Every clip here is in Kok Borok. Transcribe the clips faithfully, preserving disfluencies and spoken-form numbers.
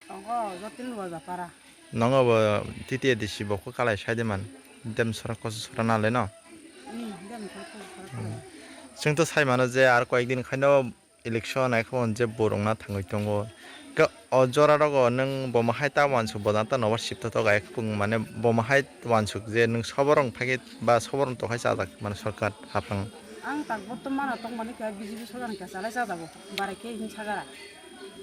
Tongo, Jotin Luwa Japara. Nongo bo T T A D C bo kok kalai sai de man. Dem sora koso sora na le no. Hmm, dem sora koso sora Hmm. kalai. Chwng to sai mano je ar koyek din khaino election ai kho je borok na thangwi tongo. Ke o jora rogo nwng bo ma hai ta wansuk bo ta nobar sip to tok ai kho mane bo ma hai wansuk je nwng soborong phai ba soborong to khai chajak mane sorkar hapang. Ang tak bortomano tongmani khe B J P sorkar ni khe chalai chajago. Bare khe hin sagara.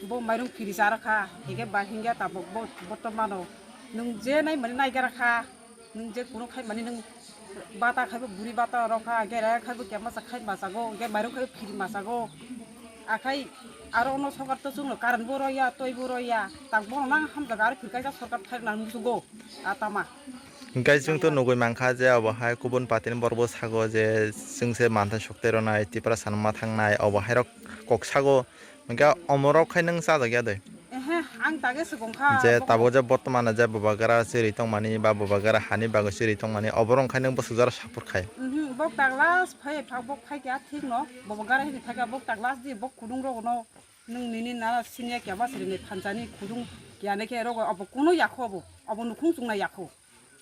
Bo mairung phiri cha rokha, hingke ba hingke tabok bo bortomano nwng je nai mani nai gara kha, nwng je kunu khai mani nwng bata khai bo buri bata rokha, hingke rega khai bo kemasa khai masago, hingke mairung khai bo phiri masago. Akhai aro ono sorkar to chwngno current bo roya, twi bo roya, tak bono nang hamjaga aro phir kaisa sorkar phai nang musugo, atama. Hingke chwng to Nangya. Nugui mankha je obo hai kubun party ni borok bo sago je chwng se manthai sukte rwnai, Tiprasa no ma thangnai, obo hai rok kok sago. Hingke omorok khai nwng chajak ya de? Ehe, ang tage swkang kha. Je abo tabuk je bortomano je bubagra chiri tongmani ba bubagra hani bagwi chiri tongmani, oborok khai nwng bwswk jora support khai? Mhm, bok daglas phai phak bok khai kya thik no, bubagra hini thaka bok daglas di bok kudung rok no nwng nini nana sinya kya ba sirini phanchani kudung kya ne khe rogo abo kuno yakho abo, abo nukhung chungna yakho.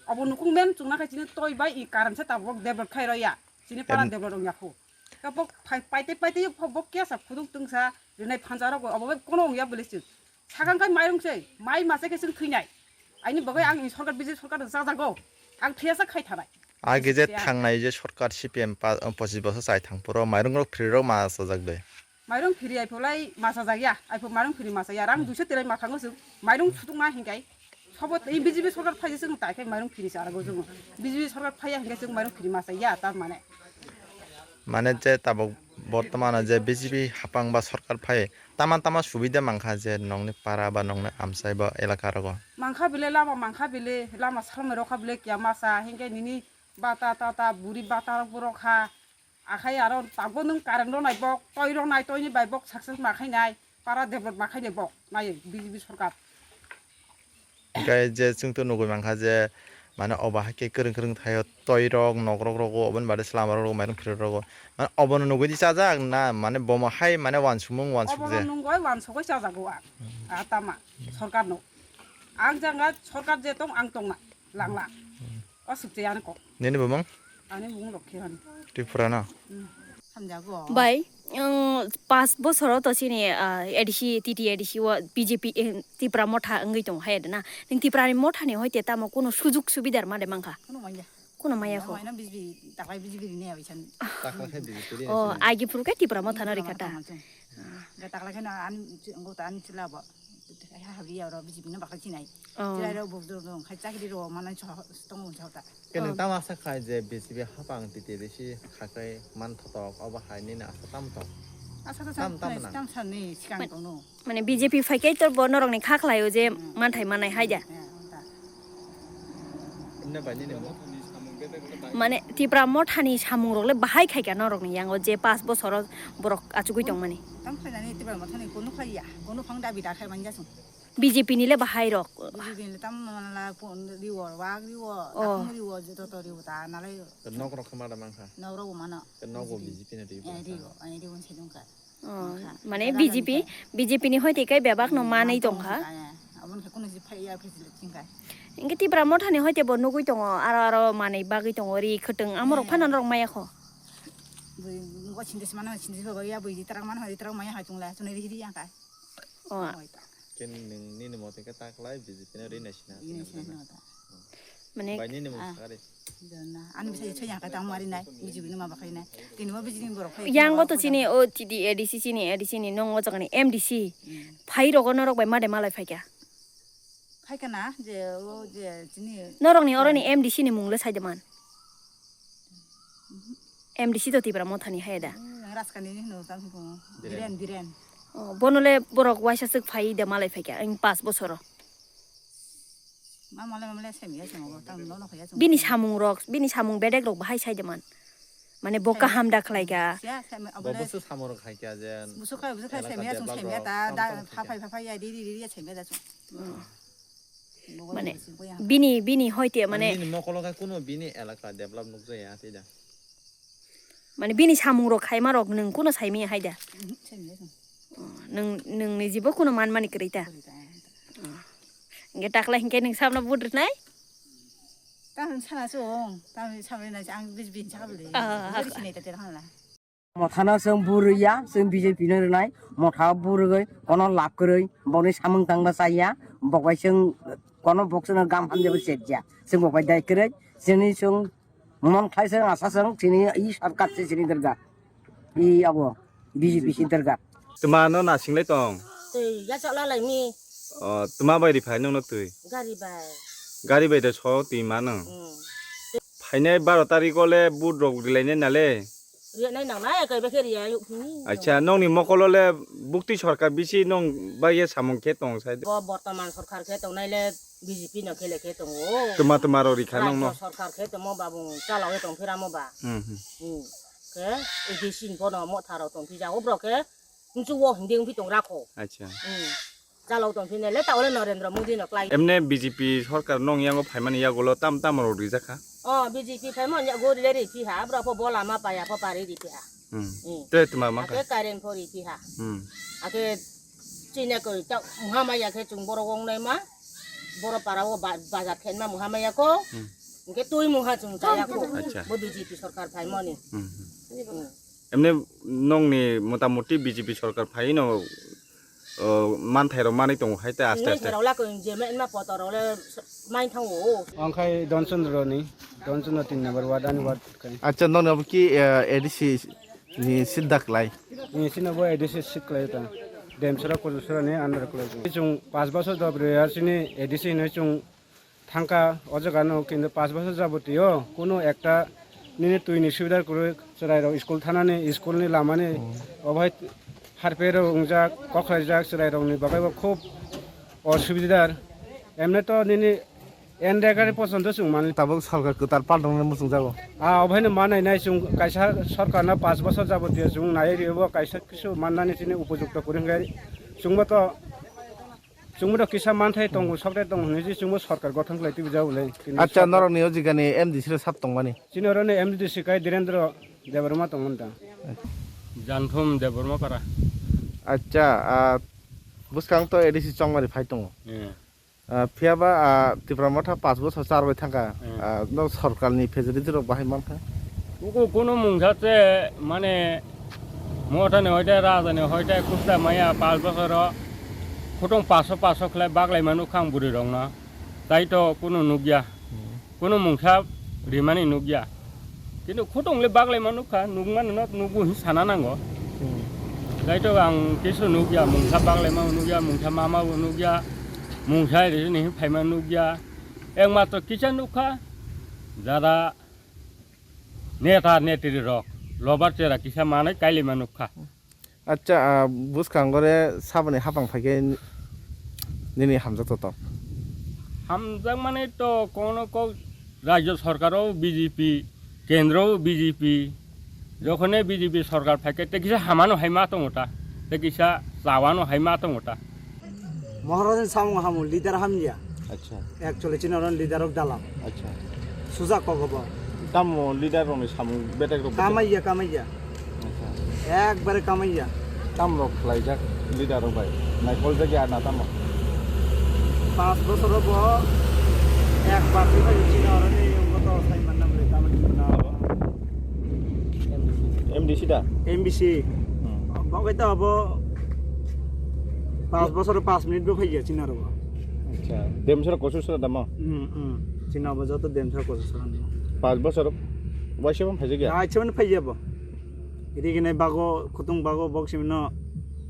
Abo nukhung men chungna khai chini toi bai i current se tabok develop khai roya. Chini para Em. develop wng yakho. Ka bok phai-, paite paite yok pho bok kesa khuduk tungsa rinai phansa rok abo bai kono wng ya bwle chwng. Sakang kai mairung se, mai masa khe chwng thwinai. Aini bagwi ang ni sorkar B J P sorkar no chajago. Ang thwiya sa khai thanai. Age je Thwiya. Thangnai je sorkar C P M pa-, pochis bosor chai thang phuru mairung rok free rok ma chajak de. Mairung free ai pholai ma chajak ya, ai pho mairung free ma chaya. Rang duiso terai ma thango chwng. Mairung sutuk na hinkai. Sobo tei B J P sorkar phai je chwng tai khai mairung free sa arago chwng. B J P sorkar phai ya hinkai chwng mairung free ma chaya tar mane. Mane je tabuk bortomano je B J P hapang ba sorkar phai, tama tama subida mankha je nongni para ba nongni amchai ba elaka rogo? Mankha bile lama, mankha bile lama salmai rokha bile kiya masa, hinke nini bata tata buri bata rok borok ha. Akhai aro tabuk nwng current rok nai bok, toi rok nai, toini bai bok success ma khai nai, para develop ma khai nai bok, nai B J P sorkar. Hingke je chwng to nugui mankha je, mane, obo hai khe kwrwng kwrwng thaio, toi rok, nok rok rogo, oboni baade chwla rok rogo, mairung phirok rogo. Mane, obono nugui di chajak na, mane, bomo hai, mane, wansukmung wansuk Obono je? Nungoi wansugoi chajago ang. Hmm. Ah, tama, sorkar no. Ang janga sorkar je tong, ang tongna, langla. Hmm. O sukje ano kok. Nini bumung? Ani bumung Lokhi Rani. Tripura no? Hmm. Hamjago. Bai, ang pas bosoro to chini, ah, A D C, T T A D C o B J P, eh, Tipra Motha wngwi tongo hai de na. Ning Tipra ni Motha ni hoite tamo kuno sujug subidar ma de mankha? Kuno manya. Kuno maya kho. Manya B J P, taklai B J P rini awi chan. Taklai khe B J P rini. Oh, sini. Agi phuru khe Tipra Motha no Tipra rikha ta. Motha no chung. Ga taklai khe no ani, ngo ta ani chula bo. Habri aro B J P no baklai chinai. Oh. Chilai ro bujor dong khai chakri ro manai so tongo so ta. Kene Oh. Tamo asa khai je B J P hapang T T A D C khakai man thotok obo hai nini asa tam tok. Asa to Tam, tam tam na. Tam sa ni sikang Ma- tongno. Mane B J P phai khe to bo norok ni kha khlai o je Hmm. Manthai manai hai da. Eh, ta. Nini bai nini mo? Mane Tipra Motha ni samung rok le bahai khai kha norok ni yango je pas bosoro borok achugui tong mani. Tam khai nani Tipra Motha ni kono khai ya, kono phang dabi da khai man ja sung. B J P ni le bahai rok. B J P ni le tam mala pon riwo, wak riwo, Oh. Takung riwo, joto to riwo ta nalai. Nok rok khe ma da mankha? Nok rok bo mano. Nok bo B J P ni riwo. Eh, riwo, eh, riwo se dong kha. Oh, Mankha. Mane Jaga B J P, jaga B J P ni hoite kai bebak no Hmm, manwi man tong tongkha. Kha, eh. Aboni khe kono si phai ya khe sile chingkha. Hingke Tipra Motha ni hoite bo nugui tongo, aro, aro manwi bagwi tongo, ri khwtwng, amorok Eh. Phano norok maya kho. Bui, ngo sinde se mano, sinde se bo ya bui, di trak mano, di trak maya hai chungla, chunai ri ri yang kha. Oh. Oi ta. Ken nini, nini mote khe taklai B J P no ri naisina. Ri naisina no ta. Mane Bai nini mung Ah. sakari. Jana. Ani bisa chhe yang kha tang mari nai, B J P no ma bakhai nai. Tini mo B J P ni borok khai. Yang go to chini o chini A D C chini A D C ni nong o jaga ni M D C. Hmm. Phai rogo norok bai made malai phaikha. Phaikha na je o je chini Norok ni oro ni M D C ni mung le sai de man. M D C to Tipra Motha ni hai da. Hmm, Raskani no tang ko. Biren. Biren, Biren. Oh, bono le borok waisa swk phai de malai phaikha ang pas bosoro. Ma mole mole semiya semo tam no no khoya semo. Bini samung rok, bini samung bedek rok bahai sai de man. Mane bo Sai. Kaham da khlai kha. Siya semi Bo abole. Boso samung rok khai kha je. Busu khai busu khai elaka semiya song develop semiya rok ta tam da tam khai kha. Phaphai phaphai ya di di di ya semiya da song. Hmm. Bo Mane boso boya. Bini, bini hoite mane Nini mokolo khai kuno bini elaka develop nukjaya tei da. Mane bini samung rok khaima rok nwng kuno saimaya hai da. Mhm, semiya song. Oh, nwng, nwng ni jibo kuno man mani kwrwi ta. Kwrwi ta, eh. Oh, Hingke taklai hingke nwng sabno vote rwnai? Tamni sana se ong, tamni sabri nai ang B J P ni sakha bwlwi. Ah, bwlwi sinai ta tera hala. Mothano chwng burwi ya, chwng B J P no rwnai, motha burwi kono lab kwrwi, boni samung tangma chaya, bok bai chwng kono bok chwngno gam hamjagwi chepya, chwng bok bai dai kwrwi, chini chwng Mon khlai se asa se chini i sarkar se chini derga. I abo B J P si derga. Tuma no nasinglai tong. Tei ya chala lai ni. O, tuma bai ri phai nung no twi. Gari bai. Gari bai de so twi ma nung. Hmm. Phainai baro tarikh o le vote rok rilai nai na le. Ri nai nang nai kai ba khe ri ya yu phini. Acha, nong ni mokol o le bukti sarkar bisi nong bai ye samung khe tong sai de. Bo bortoman sarkar khe tong nai le B J P no khele khe tongo. Tuma tuma rok rikha nongno. Rajyo sarkar khe tongmo babung chalao tong phiramo ba. Hmm, hmm. Hmm. Khe A D C ni bono motha rok tong phija obrok khe nchu wo hindi wngphi tong rakho. Acha. Hmm. Chalao tong phine le ta ole Narendra Modi no klai. Emne B J P sarkar nong yango phaimani yagulo tam tam rok rijak kha. O B J P phaimani yago rile ri phiha, abrok pho bola ma paya pho pari ri phiha. Hmm. Hmm. Te tuma ma khe kha. Current pho ri phiha. Hmm. Ake chini koi ta muha maya khe chung borok wng nai ma. Borok para o ba-, bazar khe ma muha maya ko. Hmm. Hingke twi muha chung chaya ko. Acha. Bo B J P sarkar phaimani. Hmm, hmm. Hmm. Emne nongni motamoti B J P sarkar phaino, o, manthai rok manwi tongo hai te aste aste. Manthai rok lako je ma poto rok le mai thango. Ang khai Donchandra ni, Donchandra tin number ward ani ward khai. Acha, nongni abo ki, eh, A D C ni sidda klai? Ni sino bo A D C sit klai ta. Demsara Kojusara ni under klai. Chung pas bosor dobre ar sini A D C ni chung thangkha o jaga no, kintu pas bosor jabotio kuno ekta nini twi ni subidar kwrwi chwrai rok school thanani, school ni lama ni obo hai harpe rok wngjak, kok khlaijak, chwrai rok ni bagwi bo khub osubidar. Emne to nini N D K ni pochon to chwng mani. Tabuk sarkar kwtal paltongnani muchungjago. Ah, obo haino manai nai chwng kaisa sarkar no pas bosor jabotio chwng nai rio bo kaisa kisu mannani chini upojukto kwrwi hwnkhe chwngbo to Chwngbo kisa manthai tongo, sokthai tongo hinwi se chwngbo sarkar gothon khlai twibo jago le. Kintu acha, sarkar norokni o jigani M D C rok sab tongmani? Chini oroni M D C kai Dhirendra Debbarma tongmani ta. Janthum Debbarma para. Acha, ah, bwskang to A D C chongmani phai tongo. Eh. Ah, phiyaba, ah, Tipra Motha panch bochor charbai thangkha. Hmm. Ah, no sarkarni facility rok bahai mankha? Kuku kunu mungsa se, mane, Mothani hoite, Rajani hoite, kusta maya panch bochoro, khutong paso paso khlai baglai manu khang bwrwi rokno. Tai to kunu nukya. Hmm. Kunu mungsa rimani nukya. Kintu khutong le baglai ma nukha, nukmani no nugo hin sana nango. Hmm. Kaitor ang kisu nukya, mungsa baglai ma nukya, mungsa mama bo nukya, mungsa rini hin phaima nukya. Ekmatro kisa nukha, jara neta netri rok, lobar chera kisa manai kailai ma nukha. Acha, ah, bwskango re saboni hapang phaikhe nini hamjak toto? Hamjakmani to kono kok rajyo sarkaro B J P, kendro B J P, jokhone B J P sarkar phaikhe tei kisa hamano hai ma tongo ta, tei kisa chawano hai ma tongo ta. Maharajani samung hamu, leader hamya. Acha. Actually, chini oro leader rok dalam. Acha. Suja kok bo. Tamo leader rokni samung betek rok betek? Kamaiya, kamaiya. Acha. Ekbare kamaiya. Tam rok khlaijak leader rok bai. Naikol jak ya na tamo? Pas bosor bo ekbar se bai chini oro ni goto sai manna bai tamo chini na. M D C da? M D C. Hmm. Bo bai to bo pas bosor pas minute bo phaiya chini oro bo. Acha, Demsara Kosur sara dama? Hmm, hmm. Chini abo joto Demsara Kosur sara ni. Pas bosor waisa bo phaijak ya? Acha man phaiya bo. Iri gini bago, khutung bago, bok simino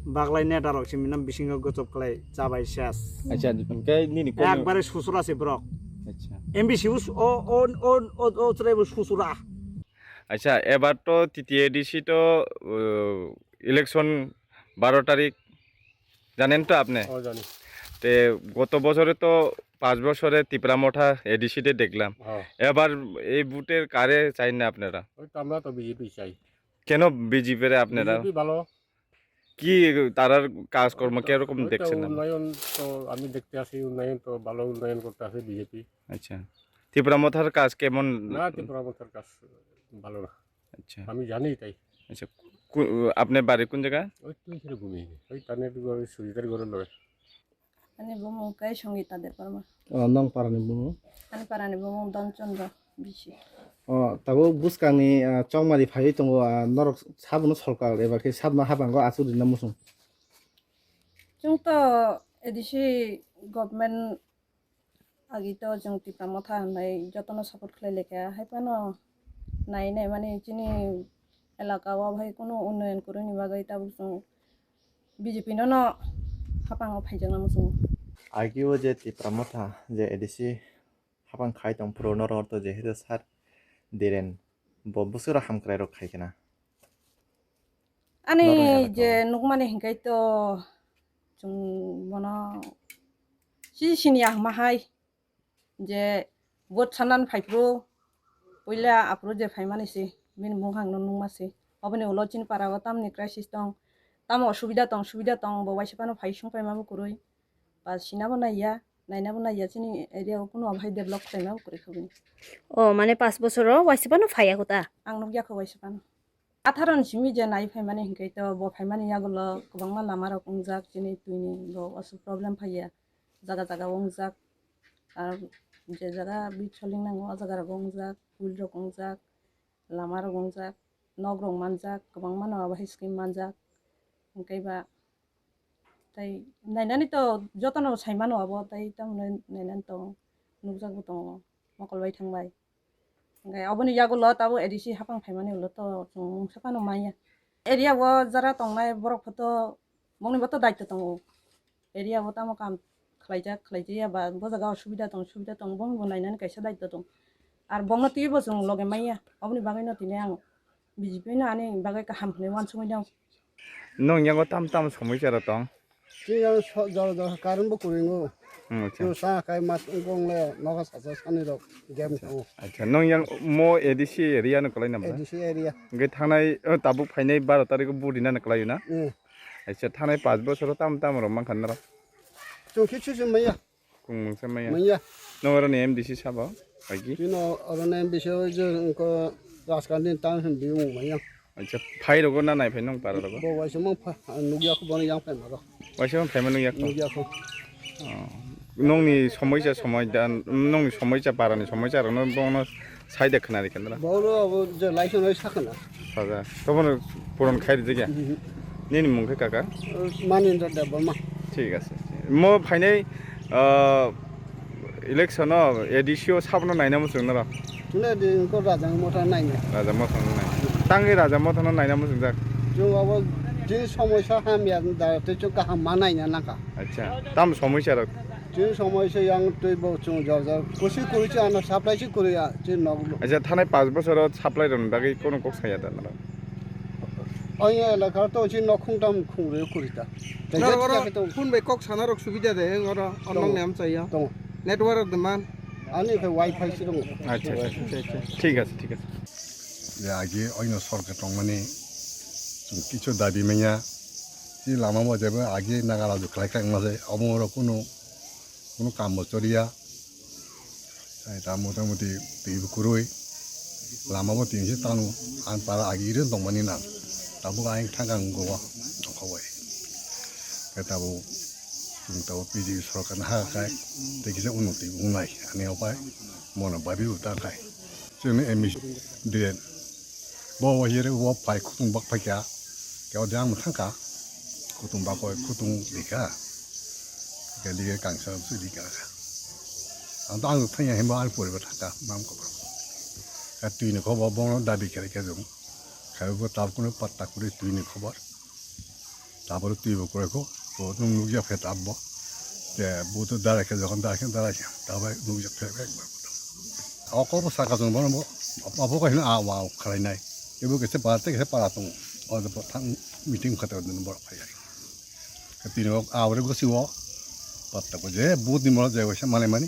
baglai neta rok simino bisingo gochop khlai chabai ses. Acha, hingke nini kok. Ekbare susura se borok. Acha. M D C o, o, o, o, o, chwrai bo susura. Acha, ebar to T T A D C to, uh, election baro tarik, janen to apne? O, jani. Te goto bosore to panch bosore Tipra Motha A D C de deklam. O. Ebar ei vote-e kare chain na apnara? Oi, to amra to B J P chai. Keno B J P re apnara? B J P bhalo. Ki tarar kajkormo kirokom dekchen na? Oi to unnoyon to ami dekhte achi, unnoyon to bhalo unnoyon korte achi B J P. Acha. Tipra Mothar kaj kemon? Na, Tipra Mothar kaj bhalo na. Acha. Ami jani tai. Acha. Ku-, apne bari kun jaga? Oi tui khere bhumi. Oi tane tu oi sujiter ghor loge. Ani bumung khe Songita Debbarma. O, nong parani bumung? Ani parani bumung Don Chandra bisi. O, tabuk bwskangni, ah, chongmani phaiwi tongo, ah, norok sabono sorkar eba khe sabono habango achuk rinani muchung? Chwng to A D C government agi to chwng Tipra Motha hinwi jotono support khlai laikha, hai phano nai nai mani chini elaka o bahai kunu unnoyon kwrwini bagwi tabuk chwng B J P no no hapango phaijakna muchungo. Agi o je Tipra Motha je A D C hapang khai tong phuru norok to jehetu sir Dhiren bo bwswk rok hamkrai rok khai khna. Ani norok elaka je o nukmani hinkhai to chwng bono si sini ahma hai je vote sanani phaiphuru puila aphuru je phaimani se bini mungkhang no nukma se. Oboni ulo chini para o tamni crisis tong, tamo osubida tong, subida tong, bo waisa phano phai sung paima bo kwrwi. Ba sinabo naiya, nainabo naiya, chini area o kunu obo hai develop khlaima bo kwrwi kha bini. O, mane, panch bochor o waisa phano phaiya kho ta? Ang nukya kho waisa phano. Atharo ni simi je nai phaimani hinkhai to bo phaimani yagulo kwbangma lama rok wngjak, chini twini bo aswk problem phaiya, jaga jaga wngjak. Ar je jaga bit soling nango, o jaga rok wngjak, pool rok wngjak, lama rok wngjak, nok rok manjak, kwbangma no abo hai scheme manjak. Hinkhai ba tei nainani to jotono sai mano abo, tei tamoni nainani to nukjagwi tongo mokol bai thang bai. Hinkhai aboni yagulo tabuk A D C hapang phaimani ulo to chwng mungsa phano manya. Area o jara tongnai borok photo bongni bo to daityo tongo. Area o tamo kam khlaijak, khlaijaya ba bo jaga o subida tong, subida tong, bongni bo nainani kaisa daityo tong. Ar bongno twibo chwng loge manya. Oboni bagwi no tini ang B J P no ani bagwi kaham hwnwi uansugwi nw. Nwng yango tam tam somoi chara tong? Chini yang so-, jora jora current bo kwrwi wngo. Hmm, acha. Chwng sa kai mat wngkong le nogo sacha sani rok game thango. Acha, nwng yang mo A D C area no kwlai nam da? A D C area. Hwnkhe thangnai, o, tabuk phainai baro tarikh o vote rina no kwlai o na? Hmm. Acha, thangnai panch bochor o tam tam rok mankha norok? Chwng kichu se maya. Kung mungsa maya. Maya. Nwng oro ni M D C sabo, agi? Chino oro ni M D C o je wngkha Rajkandi tang hin biyung maya. Acha, phai rogo na nai phai nwng para rogo? Bo waisa mang pha, nugya kho bono yang phai maro. Waisa mang phai ma nugya kho? Nugya kho. Oh. Nwng ni somoisa somoi dan, nwng ni somoisa para ni somoisa rok no bono sai de khna ri kendra. Bo ro abo je laisong oi sakana. Saja. To bono puron khai ri jigya. Mhm. Nini mung khe kaka? Manindra Debbarma. Thik ase. Mo phainai, ah, election o A D C o sabono naina muchung norok? Tule di ko Raja Motha naina. Raja Motha no nai. Tangwi Raja Motha no naina muchung jak. Chwng abo je somoisa hamya da te chwng kaham ma naina nangkha. Acha. Tam somoisa rok? Chwng somoisa yang twi bo chwng jor jor. Kusi kuri cha ano supply si kuri ya. Chwng nok. Acha, thanai panch bochor o supply rok ni bagwi kono kok saya da norok? Oya elaka to si nok khungtam khungrwi kurita. Norok oro phone bai kok sana rok subida de, oro tongo. Online ni amchai ya. Tongo. Network rok de man. Ani khe wifi si tongo. Acha, acha, acha. Acha, acha. Thik ase, thik ase. Je agi oino sorkar tongmani chwng kichu dabi manya. Si lama bo jebo agi naga raju khlai khlai ma se. Omo oro kunu, kunu kam bo choliya. Ai ta motamuti twi bo kwrwi, lama bo twi se tano, ang para agi ri tongmani nang, tabuk ang thang ang go o, nokha bai. Khe tabuk chwng tabuk B J P sorkar ni ha khai, tei kisa unnoti wngnai, ani opai, mono babi uta khai. Chwngno M E C Dhiren. Bo wahire bo phai khutung bak phaikha. Khe ode ang thangkha. Khutung bak hoi khutung likha. Khe dige kangsa su likha. Ang to ang thangya himba ang poribar thangkha mam kok. Ka twi ni khobo bono dabi khere khe jong. Khe bo tab kuno patta kuri twi ni khobor. Tabuk twi bo kwrwi kho, bo nwng nukya phe tabbo. Je bo to darai khe, jokhon darai khe, darai khe, tabuk nukya phe ekbar. O kok bo saka chwng bono bo, abo khe hino a wa khlai nai. Ebo khe se para, tei khe se para tongo. O bo thang meeting kha ta dun borok phai ai. Tini o a ore gosi o, patta ko je bo ni mo je waisa mane mani.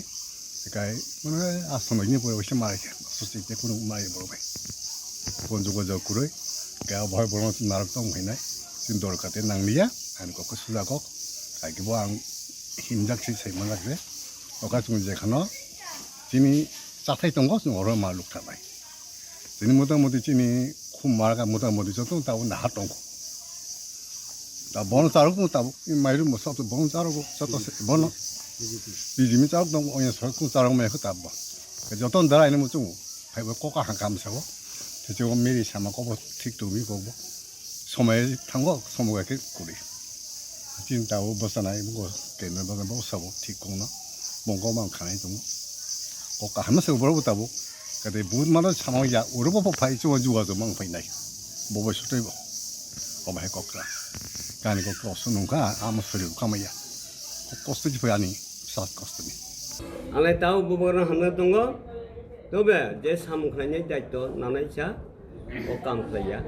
Kai mane a sono ni pore waisa mare khe, susi te kunu mai borok bai. Kon jugo jog kwrwi, kai bo borok narok tong hinai. Sin dorkar te nang liya, ang kok suda kok, ai kebo ang himjak si sai manjak se. Oka chwng je khano chini chathai tongo, chwng oro ma luk thanai. Chini motamoti chini khum marga motamoti joto ta unda ha tongkho. Bono charok tong tabuk, mairum bo soto bono charok, soto se bono. Bijimi charok tong, oya sorok tong charok mai kho tabuk. Joto darai ni muchung, phai bo koka hangkam sao. Tei o meri sama kobo thik tumi kobo. Somoi thango, somoi ke kuri. Chinta o bwsanai bo kendra bwsana bo sabo thik kongno. Bongko mang khanai tongo. Koka hama se borok tabuk. Kade but mano samang ya, oro bo phai chungo juga jo mang phai nai. Bo bai sotoi bo. O bahai kokra. Kani kokra oso nungkha, amo sori kamaya. Kosto ji phai ani, sas kosto ni. Alai tao bubagra hamna tongo. Tobe je samung khlainai daitto nanai cha, o kam khlaiya.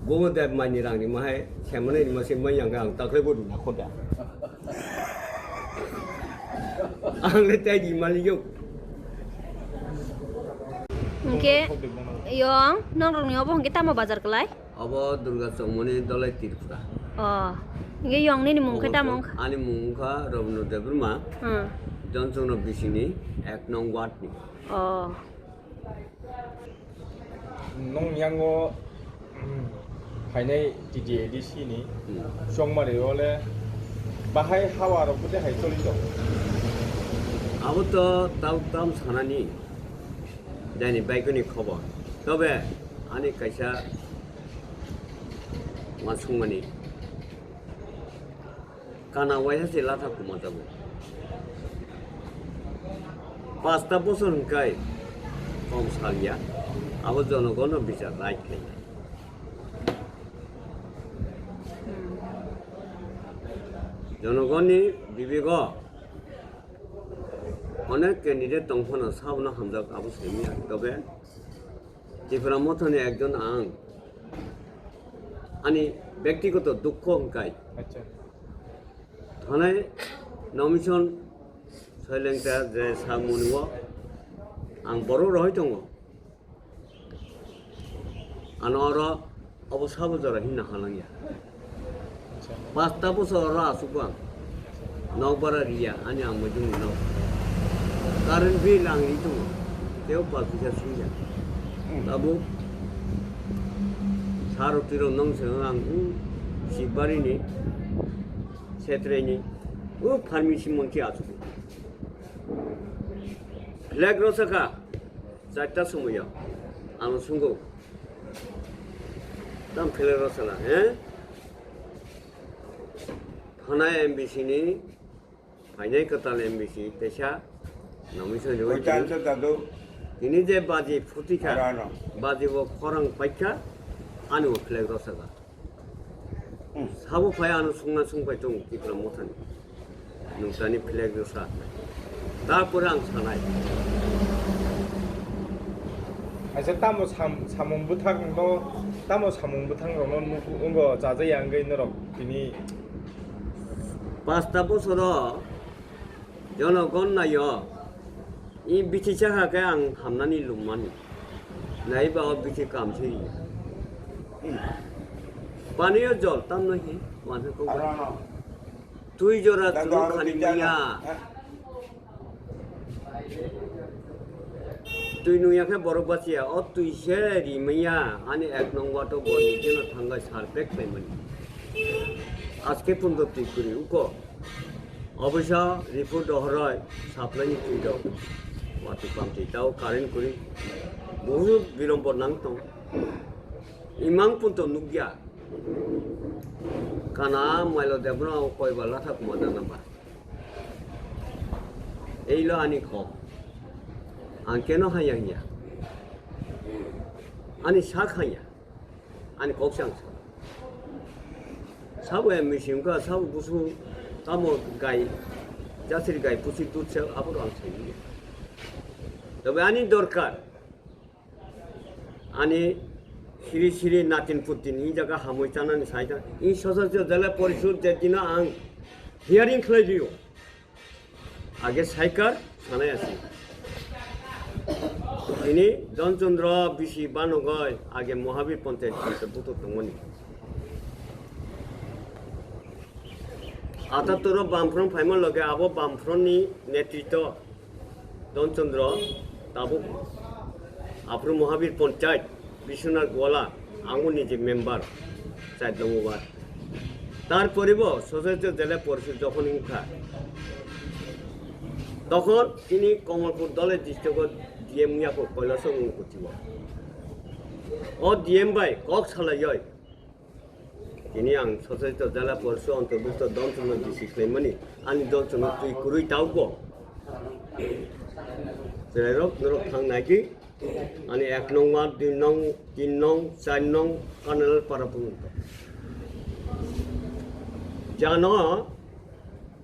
Bubagra mani rang ni mahai, semane ni masi mai yang ang taklai bo duna khoda. Ang le tai di mali yo. Hingke yong, nongrokni obo hingke tamo bazar kwlai? Obo Durga Chowmoni Dolai Tripura. O, hingke yong nini mung khe tamo wngkha? Ani mung wngkha Robindra Debbarma. Hmm. Johnson bisini ek nong ward ni. O. Nong yango, hmm, phainai T T A D C ni, hmm, chongmani ole bahai hawa rok bwtwi hai choli tong. Abo to tau tam sanani, jani baikoni khobor. Tobe ani kaisa wansukmani. Kana waisa se latha kuma jago. Pasta bosor hingkai kom salya, abo jonogono bichar right khlaiya. Jonogoni bibego onek candidate tongphano sabono hamjak abo semiya, tobe Tipra Mothani ekjon ang ani bektigoto dukho hingkai. Acha. Thanai nomination soilengta je samung o ang borok rohoi tongo. Ano oro obo sabo jora hinna halangya. Acha. Pasta bosor oro asuk ang. Nok bara riya, ani ang mujung nok. Current bill ang ri tongo. Teo pal pisa sungya. Hmm. Tabuk saro tiro nong se ang, hmm, Sibari ni, Setre ni, o pharmacy mangki asuk. Flag rw saka, charta somoyo, ang sungo. Tam flag rw sala, he? Thana M B C ni, phainai kwtal M B C, teisa, nomination rw. Tini je baji phuti kha, baji bo khorang paikha, ani bo flag rw saka. Hmm. Sabo phai ano sungna sungpai tong Tipra Mothani. Nung tani flag rw sa. Tarpore ang sanai. Aisa tamo sam-, samung bwthang no, tamo samung bwthang rok no nuku, wngbo chajaya wngwi norok tini. Pasta bosoro Jonogon nayo, i bithi chakha khe ang hamnani lummani. Naiba o bithi kamsiri. Paniyo jol tamno hi, wansa kok. Twi jora tunu khani maya. Twi nungya khe borok basiya, o twi se ri maya, ani ek nong wato boni jeno thangai sar pek paimani. Aske punto twi kuri uko. Oboisa report dohoroi supply ni twi rok. Wati pamti tao current kuri. Bohut bilombo nang tong. Imang punto nukya. Kana mailo debra koi ba latha kuma dana ba. Eilo ani kok. Ang keno haya hiya. Ani sak haya. Ani kok se ang sa. Sabo M B C wngkha, sabo busu tamo gai, jasiri gai pusi dut se abo ang sai. Tobe ani dorkar. Ani siri siri natin putin in jaga hamoi chanani sai ta. In sosa jela porishod je dina ang hearing khlai diyo. Age saikar sanai asi. Tini Don Chandra bisi banogoi age Mahabir Panchayat Panchayat buto tongmani. Atattoro Bamfront phaima loge abo Bamfront ni netritwo Don Chandra tabuk Apro Mahabir Panchayat Biswanath Gola angoni je member chai tongo ba. Tarpore bo Sosotito Jela Porishod jokhon wngkha, tokhon tini Kamalpur dole district-o D M wngya kho, Kailasho wngkho twibo. O D M bai kok salaioi tini ang Sosotito Jela Porishod ontorbhukto dol chwngno D C khlaimani, ani dol chwngno twi kwrwi tabukbo. Chwrairok norok thang naidi. Ani ek nong ward, dui nong, tin nong, char nong, Karnal Para porjonto. Jano,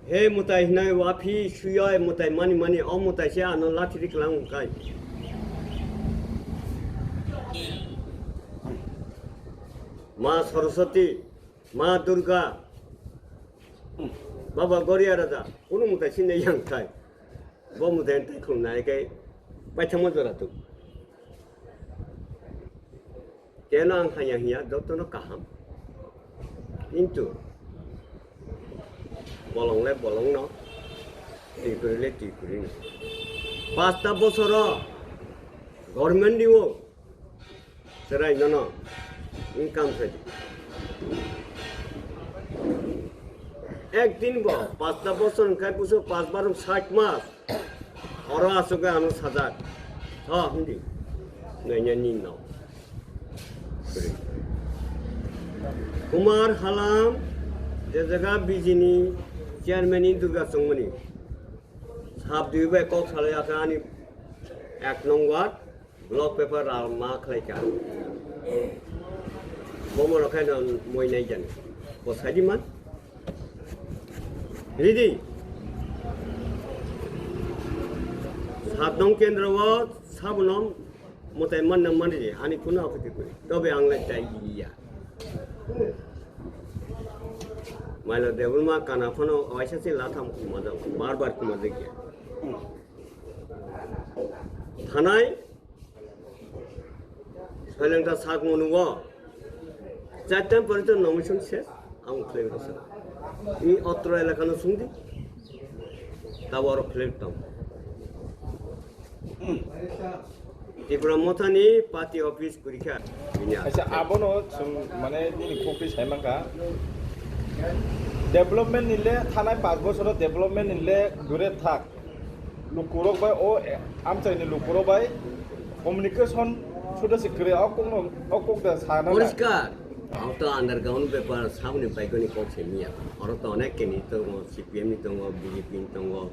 he mwtai hinai waphi suyoi mwtai mani mani, o mwtai se ano lathi ri klang kai. Ma Saraswati, Ma Durga, Baba Goria Raja, kunu mwtai sini yang kai. Bo mwtai taikhung nai khe paithakma jora tuk. Keno ang haya hiya jotono kaham. Kintu bolong le bolong no, twi kwrwi le twi kwrwi no. Pasta bosoro government ni o Chwrai nono income khaidi. Ek din bo pasta bosor wngkhai buso pas bar sat mas. Oro aswk ano sajak. Tho hindi. Nanya ni no. Kumar Halam je jaga B J ni chairman ni Durga Chongmani. Sab dui bai kok salai asa ani ek nong ward. Block paper ralma khlai kha. Bomo rok khe no moi nai jani. Bo sadi man. Ridi. Sat nong kendro o sabunom motai man na man ridi. Ani kuno apoti kuri. Tobe ang lai tai ya. Mailo Debbarma kana phano waisa se latham kuma jao. Bar bar kuma jao. Thanai Soilengta sak mwnungo. Charta porito nomination ses. Ang khlai rasa. Ni otro elaka no sungdi. Tawaro khlai tong. Tipra Motha ni party office kurikha. Bini Acha, acha. Abono chwng mane nini kok twi sai mankha. Development ni le thanai panch bochoro development ni le dure thak. Lukurok bai o, e, amchaini lukurok bai communication suda se kwrwi, o kokno, o kok da sana nai. Poriskar. Ang to underground bepar saboni baikoni kok se miya. Oro to onek keni tongo, C P M ni tongo, B J P ni tongo,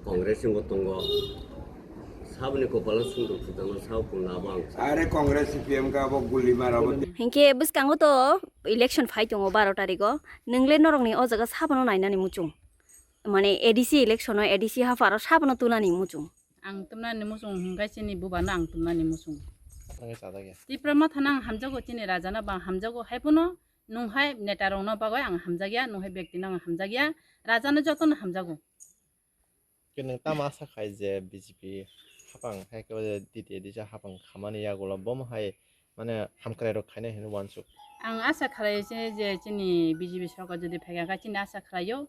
Congress ni bo tongo. Saboni kopalo sunduk sudano sabo kunna abang. Are Congress C P M ka abo guli mara abo. Hinkhe bwskango to election phai tongo baro tariko. Nwng le norokni o jaga sabono nainani muchung. Mane A D C election o A D C hapharo sabono tunani muchung. Ang tumnani muchung hwnkhe chini bubano ang tumnani muchung. Thangwi chajak ya. Tipra Mothano ang hamjago, chini rajano bo ang hamjago, haiphano nwng hai neta rokno bagwi ang hamjakya, nwng hai bektino ang hamjakya, rajano jotono hamjago. Khe nwng tamo asa khai je B J P hapang hai khe o je T T A D C hapang khamani yagulo bomo hai mane hamkrai rok khainai hinwi uansuk. Ang asa khlai se je chini B J P sorkar jodi phaikha khe chini asa khlaio,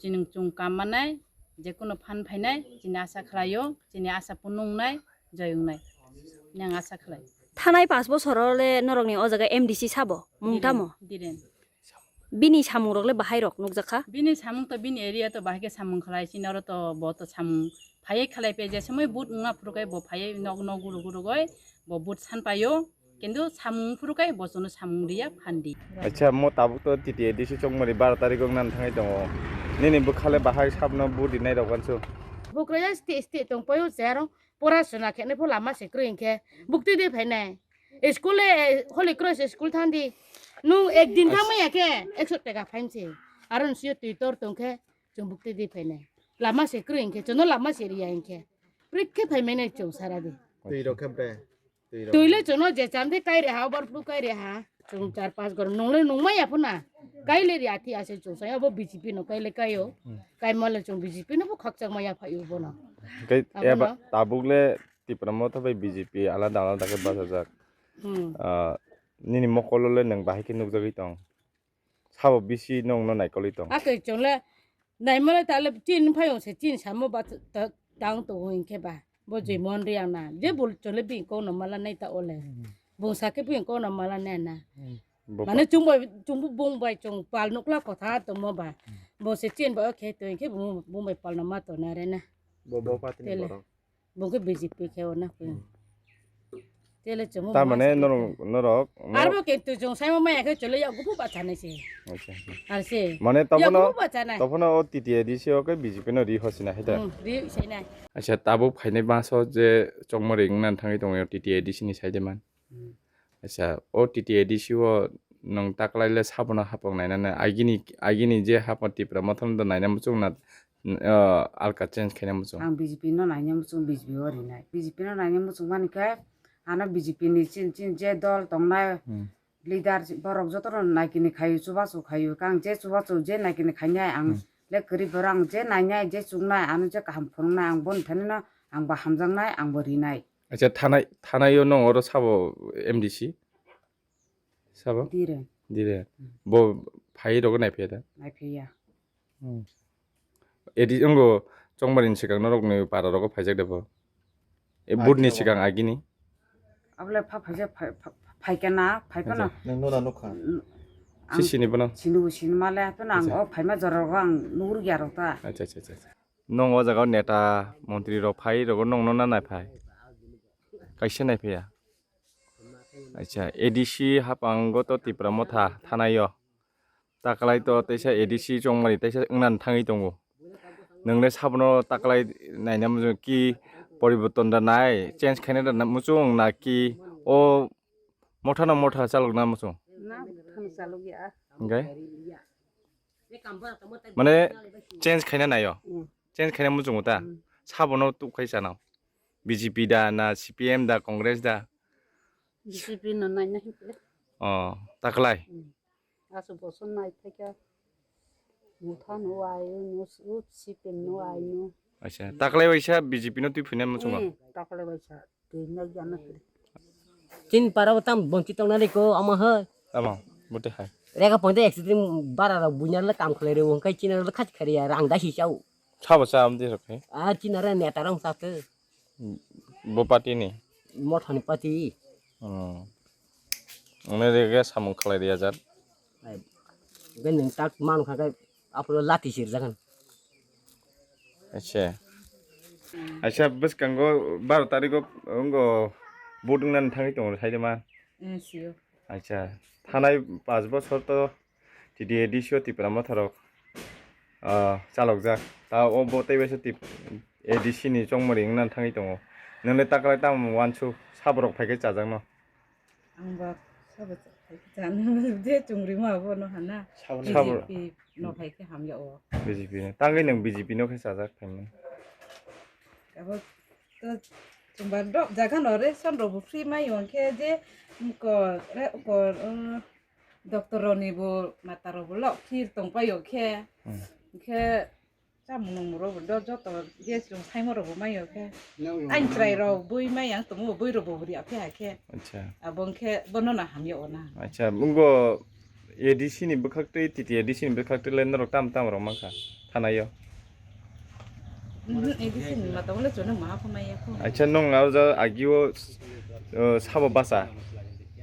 chini chwng kam manai, je kuno phan phainai, chini asa khlaio, chini asa punung nai, joyung nai. Nang asa khlai. Thanai panch bosor o le norokni o jaga M D C sabo, mung Diren, tamo? Diren. Bini samung rok le bahai rok nukjakha? Bini samung to bini area to bahai khe samung khlai, chini oro to bo to samung phaiwi khlai pe je somoi but wngma phuru khe bo phaiwi nok nok guru guru goi bo but san paio. Kintu samung phuru kai bosono samung riya phandi. Acha, mo tabuk to T T A D C chongmani baro tarikh wngna thangwi tongo. Nini bwkhale bahai sabno budi nai rok wansu. Bukraya sti sti tong payo zero pora suna khene pho lama se kroi hinkhe bukti de phainai. School e Holy Cross school thandi. Nu ek din thangmaya khe ekso taka phaimse. Aron sio twi tor tongkhe chwng bukti de phainai. Lama se kroi hinkhe chwngno lama se riya hinkhe. Prik khe phaimai nai chwng sara di. Twi rok khe bre. Twi rok. Twi le chwngno je chandi kai re ha, obar phlu kai re ha. Chwng char pas gor nung le nung maya phuna. Kai le ri athi ase chwng sai abo B J P no kai le kaio. Hmm. Kai ma le chwng B J P no bo khakchang maya phaio bono. Kai abo eba no. Tabuk le Tipra Motha bai B J P alada alada khe bachajak. Hmm. Ah, nini mokolo le nwng bahai khe nukjagwi tong. Sabo bisi nwng no naikolwi tong. Ake chwng le naimale ta le chini phayung se chini samo ba ta-, tang tongo hinkhe ba. Bo je mon riang na. Je bul chole bini kok no mala nai ta ole. Hmm. Bung sa khe bini kok no mala nai na. Hmm. Bo Mane pa- chwng bai, chwng bo bung bai chwng pal nukla kotha tongma ba. Bo se chen ba khe to khe bo, bung bai pal no ma to na re na. Bo, bo party ni Tele. Borok. Bo khe B J P khe o na khe. Hmm. Tele chwng bo Tar ma mane se norok, khe. Norok, Ar norok bo kintu chwng sai ma maya khe chwle ya gubu ba chanai se. Acha. Ar se. Mane Ya topono, gubu ba chanai. Topono o T T A D C o khe B J P no ri hosi na hai da. Hmm, ri sai nai. Acha, tabuk phainai baso je chongmori wngna thangwi tongo T T A D C ni sai de man. Hmm. Acha, o T T A D C o nwng taklaile sabono hapok nainani, agini, agini je hapok Tipra Motha no naina muchung na, uh, alka change khaina muchung? Ang B J P no naina muchung, B J P o rinai. B J P no naina muchung mani khe, ano B J P ni chin chin je dol tongnai, Hmm. Leader borok jotono naikini khayu, chubachu khayu, kang je chubachu je naikini khainai ang Hmm. le kwrwi borok ang je nainai, je chuknai, ano je kaham phunuknai, ang boni thani no ang bo hamjaknai, ang bo rinai. Acha, thanai, thanai o nong oro sabo M D C? Sabo? Dire. Dire. Hmm. Bo phai rogo nai phe da? Nai phe ya. Hmm. Edi ongo chongmari ni sikang norok ni para rogo phaijak de bo? E Nai boot ni phe ya. Sikang agini? Abole pha phaijak phai, pha, phaikana, phaikana. Acha. Nang nuna nukha. Ang Si sini bono? Sini bo sini male, hape nang Acha. O phaima jora rogo ang nugurya rok ta. Acha, acha, acha, acha. Nong o jaga o neta, montri rok phai rogo nong no na nai phai? Kaisa nai phe ya? Acha, A D C hapang go to Tipra Motha thanai o. Taklai to teisa A D C chongmani teisa wngna thangwi tongo. Nwngle sabono taklai naina muchung ki poriborton da nai, change khaina da na muchung na ki o Motha no motha chalok na muchung? Na, motha no chalok ya. Hingke? Mane change khaina naio? Mm. Change khaina muchungo ta? Mm. Sabono tuk khai chana? B J P da na C P M da Congress da? B J P no naina hinkhe. Oh, taklai? Mm. Aso boson nai thakya. Motha no ai no, C P M no ai no. Acha, taklai waisa B J P no twi phina muchungo? Mm, taklai waisa. Twi nai jana kiri. Chin para o tam bonti tong nani ko ama hai. Tamo, bote hai. Rega ponte accident bara rok buina le kam khlai re wngkai china le khach khari ya rang da hi chau. Sabo cha amdi rok hai. A china re neta rong sa te. Bo party ni. Mothani party. Hmm. Ane rega samung khlai ri ajar. Ai, gai nwng tak manu kha gai, aphuru lati sirjak hwn. Acha. Acha, bwskango baro tarikgo wnggo vote wngna thangwi tongo, saide ma? Eh, sio. Acha, thanai panch bochor to T T A D C o Tipra Motha rok, ah, chalokjak. Ta o bo tei waisa tip-, A D C ni chongmori wngna thangwi tongo. Nwngle taklai tamo uansuk, saborok phaikhe chajakno? Ang ba sabo cha-, chana je chungrima bono hana. Sabo ni Sabo. B J P no phai khe hamya o. B J P no. Tangwi nwng B J P no khe chajak phaimani. Abo to chumba dok jaga no ration rok bo free mai yo khe je ko re ko, uh, doctor rok ni bo mata rok bo lok free tong pai yo khe. Hmm. Khe Chamung nungmung rok bo do joto gas rok saimo rok bo mai o khe. Ang chwrai rok bui mai ang tongmo bui rok bo ri aphi hai khe. Acha. Abo wng khe bono no hamya o na. Acha, wngbo A D C ni bwkhak twi, T T A D C ni bwkhak twi le norok tam tam rok mankha thanai o. Mhm, A D C ni ma tong le chwng no maha pho mai ya kho. Acha, nwng aro ja agi o, uh, sabo basa.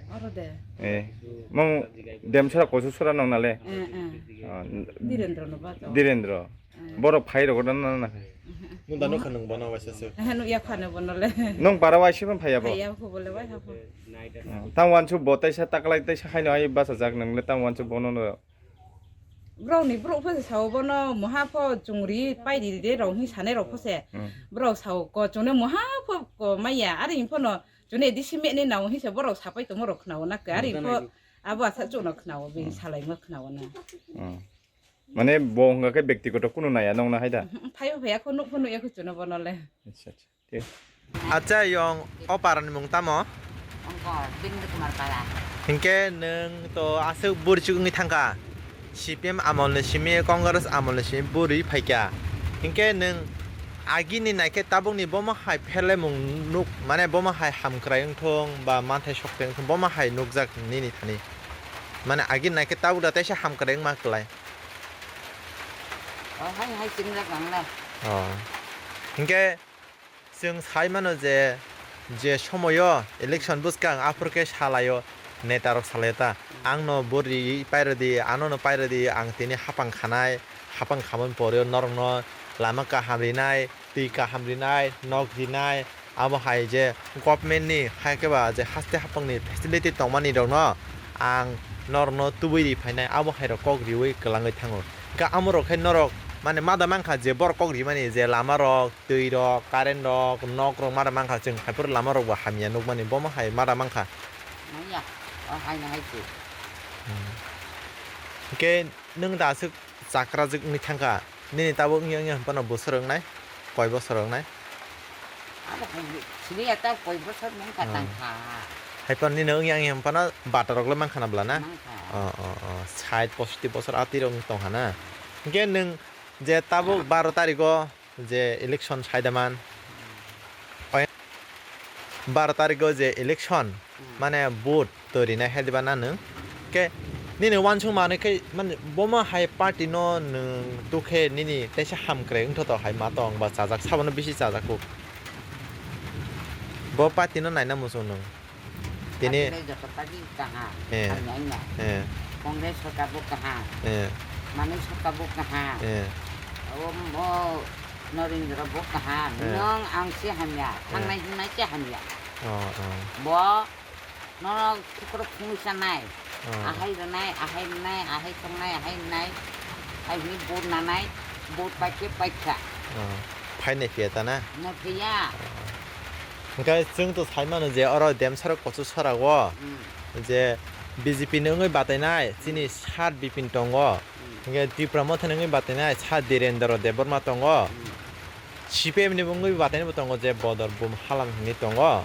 Oro de. Eh, mong Demsara kosu sora nong nale. Eh, eh. Ah, Direndra no ba to. Direndra. Borok phai rok na na na. Nung da nukha nung bono waisa se. Aha, nukya phano bono le. Nung bara waisa phano phaiya bo. Phaiya kho bole wai ha kho. Hmm. Tang wansu bo taisa taklai taisa haino ai basa jak nung le tang wansu bono no. Bro ni bro pho sao bono moha pho chungri pai di de rok hi sane rok pho se. Hmm. Bro sao ko chune moha pho ko maya ari pho no chune disi me ne nao hi se borok sapai tomo rok khnao na ke ari pho abo asa chuno khnao be salai mo khnao na. Hmm. Mane bo wngkha khe bektigoto kunu naiya nongna hai da? Mhm, phaibo phaiya kho, nukpho nukya kho chwngno bono le. Acha, acha. Thik. Acha, yong o para ni mung tamo? Wngkha Bindu Kumar Para. Hinkhe nwng to aswk buri chuk wngwi thangkha. C P M amol ni simi, Congress amol ni simi buri phaikha. Hinkhe nwng agini naikhe tabukni bomo hai pherlaimung nuk, mane bomo hai hamkrai wngthung ba manthai sokthai wngthung, bomo hai nukjak nini thani. Mane agini naikhe tabuk da teisa hamkrai wngma kwlai. O, hai, hai, chwng jak ang le. O. Hinkhe chwng sai mano je, je somoyo election bwskang aphuru khe salaio, netarok salai ta, "Ang no bo ri pairodi, ano no pairodi, ang tini hapang khanai, hapang khamani pore norok no lama kaham rinai, twi kaham rinai, nok rinai." Abo hai je government ni hai khe ba je haste hapang ni facility tongmani rok no ang norok no tubui ri phainai, abo hai rok kok riwi kwlangwi thango. Hwnkhe amo rok khe norok mane mada mankha je borok kok rimani je lama rok, twi rok, current rok, nok rok mada mankha, chwng haiphuru lama rok bo hamya nukmani, bomo hai mada mankha. Manya, o hai na hai se. Hmm. Hwnkhe nwng da aswk chakrajwk wngwi thangkha, nini tabuk wngya wngya hwnphano bosor wngnai, koi bosor wngnai? Abo hai sini ya ta koi bosor wngkha. Hmm. Tangkha. Haiphano nini wngya wngya hwnphano bata rok le mankha na bwla na? Mankha. O, o, o, sait posti bosor a twi rok wng tongkha na? Hwnkhe nwng je tabuk baro tarikh o je election saida man. Baro tarikh o je election, hmm, mane vote twi rinai hai diba na nwng? Khe nini uansuk manwi khe mane bomo hai party no nwng tukhe nini teisa hamkrai wngthoto hai ma tong ba chajak, sabono bisi chajak kuk. Bo party no naina muchung nwng. Tini. Party le joto party kaham, eh, hamya wngya. Eh. Congress sorkar bo kaham. Eh. Manwi sorkar bo kaham. Eh. O, o Narendra bo kaham. Eh. Nwng ang se hamya, eh, thangnai hwngnai se hamya. Oh, oh. Bo nono khukro phungwi sanai. Oh. Ahai rwnai, ahai rwnai, ahai tongnai, ahai rwnai. Hai hwnwi vote nanai, vote paikhe paikha. Oh. Phainai phiya ta na? Na phiya. Oh. Hwnkhe chwng to sai mano je oro Demsara Kochusara o, hmm, je B J P ni wngwi batainai chini, hmm, sat Bipin tongo. Hmm. Hwnkhe Tipra Motha ni wngwi batainai sat Dhirendra Debbarma tongo. Hmm. C P M ni wngwi batainai bo tongo je Bodor Bum Halam hinwi tongo.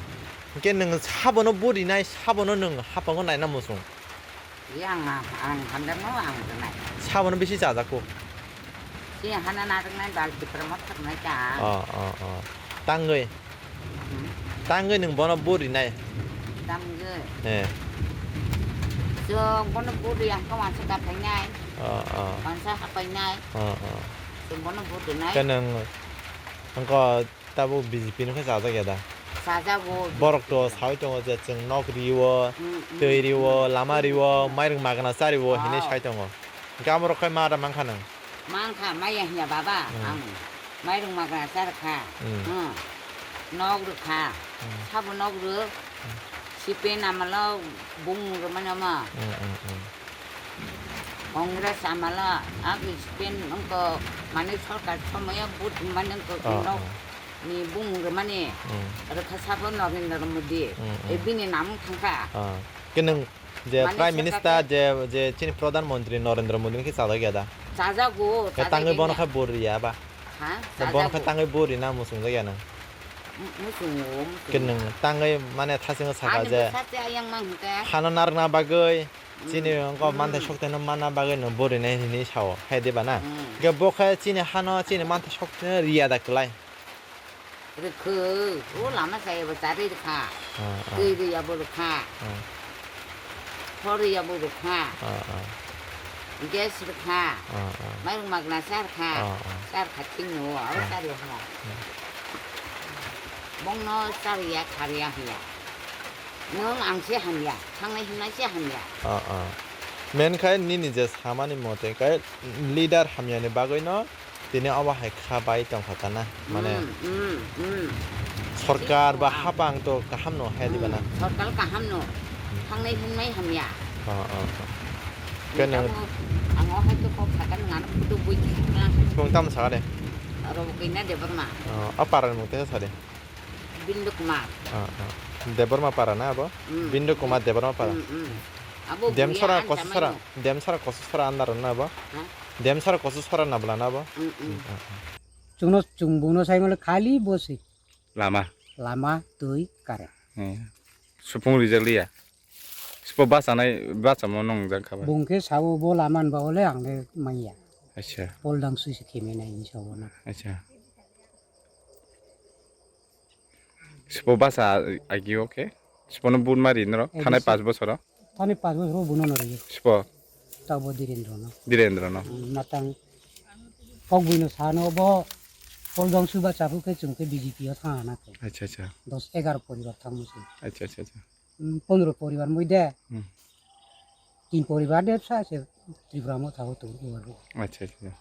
Hwnkhe nwng sabono vote rinai, sabono nwng hapango naina muchung. Yang ang hamjakno ang rwnai. Sabono bisi chajakgo. Si hana narwknai dal Tipra Motha rwnai ta. Oh, oh, oh. Tangwi. Hmm. Tangwi nwng bono vote rinai. Tangwi. Eh. Chwng bono vote ri ang khe wansa kaphainai. Oh, oh. Wansa hapainai. Oh, oh. Chwng bono vote rinai. Khe nwng, wngkha Tabuk B J P no khe chajak ya da? Chajago. Borok to saui tongo je chwng nok rio, mm, mm, twi rio, mm, lama rio, mm, mairung magna cha rio hinwi, oh, sai tongo. Hwnkhe amorok khai ma da mankha nwng? Mankha, maya hinya baba, mm, ang mairung magna cha rwkha. Mm. Hmm. Nok rwkha. Mm. Sabo nok rw. Mm. C P M amalo bung rwmani omo. Mm, mm, mm. Congress amalo, abo spend wngkha, mane, sorkar somoyo vote mane wngkha, oh, nok, oh, ni bumung rwmani, mm, rwkha sabo Narendra Modi, mm, mm, e bini nam wng thangkha. Ah. Khe nwng je, mane, Prime Minister sorkar je, je chini Pradhan Mantri Narendra Modi ni khe chajak ya da? Chajago, khe tangwi chajakya bono khe vote riya ba? Ha? Bono khe chajago. Tangwi vote rina muchungjak ya nwng? Mu-, muchungo, muchungo. Khe nwng tangwi mane thasingwi sakha je, ani bwsa se ayang mang hwnkhe, hano narwkna bagwi, chini, mm, wngkha, mm, manthai sokthai no manna bagwi no vote rinai hinwi sao, hai diba na? Mm. Hwnkhe bo khe chini hano chini manthai sokthai no riya da kwlai? Rwkha, o lama chaya bo charwi rwkha. Ah, ah. Twi rwya bo rwkha. Ah. Hor rwya bo rwkha. Ah, ah. Gas rwkha. Ah, ah. Mairung magna cha rwkha. Ah, ah. Cha rwkha thik no, abo, ah, cha rwya hwnba. Ah. Bongno cha rwya, kha rwya hwnya. Nwng ang se hamya, thangnai hwngnai se hamya. Ah, ah. Men khai nini je samani mote khai leader hamyani bagwi no tini obo hai kha bai tongkha kana, mane, mm, mm, mm, sorkar ba hapang to kaham no hai diba na? Mm, sorkar kaham no. Hmm. Thangnai hwngnai hamya. Ah, ah, ah. Khe nwng ang o hai to kok sakha nwng ano photo bui khe na. Mung tamo sakha de? Aro bo kaina Debbarma. Ah, a para ni mung tesa sa de? Bindu Kumar. Ah, ah. Debbarma para na abo? Mm. Bindu Kumar Debbarma para. Mm, mm. Abo Demsara buya Kochusara, ansa mano. Demsara Kochusara andar na abo? Ha? Demsara Kochusara na bwla na abo? Mm, mm. Mm, ah, ah. Chwngno, chwng bungno sai mano khali bosi. Lama. Lama, twi, current. Eh. Supung rijak liya. Sipo bachanai, bachamo nongjak kha ba? Bung khe sao bo lama ni bagwi le ang le manya. Acha. Poldang sui se khemi nai hinwi sao na. Acha. Sipo bacha agi o khe? Sipono vote ma ri norok? Eh, thanai bisa. Panch bochoro? Thanai panch bochoro buno no ri. Sipo? Tabo Dhirendra no. Dhirendra no? Mm, matang kok buino sano bo Poldang sui bacha phu khe chwng khe B J P o thang na khe. Acha, acha. Dos egar poribar thang musi. Acha, acha, acha. mm, pondro poribar moide, Hmm. tin poribar de sa se Tripura Motha o tongo. Acha, acha.